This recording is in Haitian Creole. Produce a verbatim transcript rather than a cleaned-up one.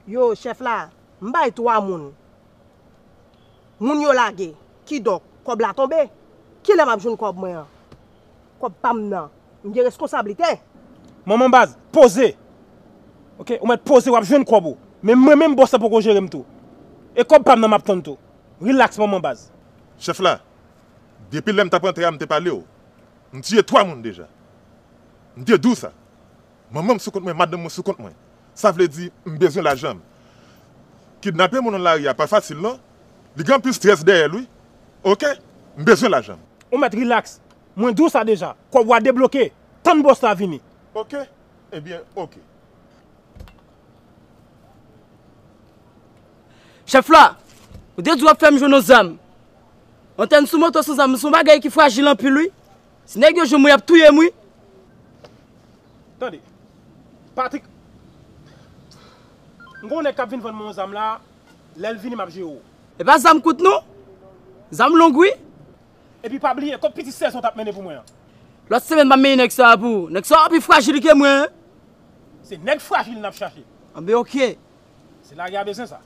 Yo, chèf la, m bay twa moun. Moun yo lage. Kidonk, kòb la tonbe. Kilè m ap jwenn kòb mwen an? Kòb pa m nan. M gen reskonsablite. Manman baz, poze. Oke, ou mèt poze, w ap jwenn kòb ou. Men mwen menm bòs la poko jere m tou. E kòb pa m nan m ap tann tou. Rilaks manman baz. Chèf la, depi lè m t ap antre a m te pale w. M tiye twa moun deja. M te di w sa. Manman m sou kont mwen, madanm mwen sou kont mwen. Sa vle di m bezwen lajan m. Kidnape moun nan lari a pa fasil non. Li gen anpil strès dèyè l wi. Oke? M bezwen lajan m. Ou mèt rilaks. Mwen di w sa deja. Kòb ou a debloke. Tann bòs la vini. Oke? Ebyen, oke. Chèf la, ou te di w ap fè m jwenn yon zam. Antèn sou moto san zam, se yon bagay ki frajil anpil wi. Si nèg yo jwenn mwen, y ap touye m wi. Tande. Patrik, m gen yon nèg k ap vin vann mwen yon zam la, lè l vini m ap jere w. E pa zam kout non. Zam long wi. Epi pa bliye, kot pitit sèzon t ap mennen pou mwen an? Lòt semèn m ap mennen nèg sa a pou ou. Nèg sa a pi frajil ke mwen. Se nèg frajil n ap chache. Anben oke. Se lari a bezwen sa.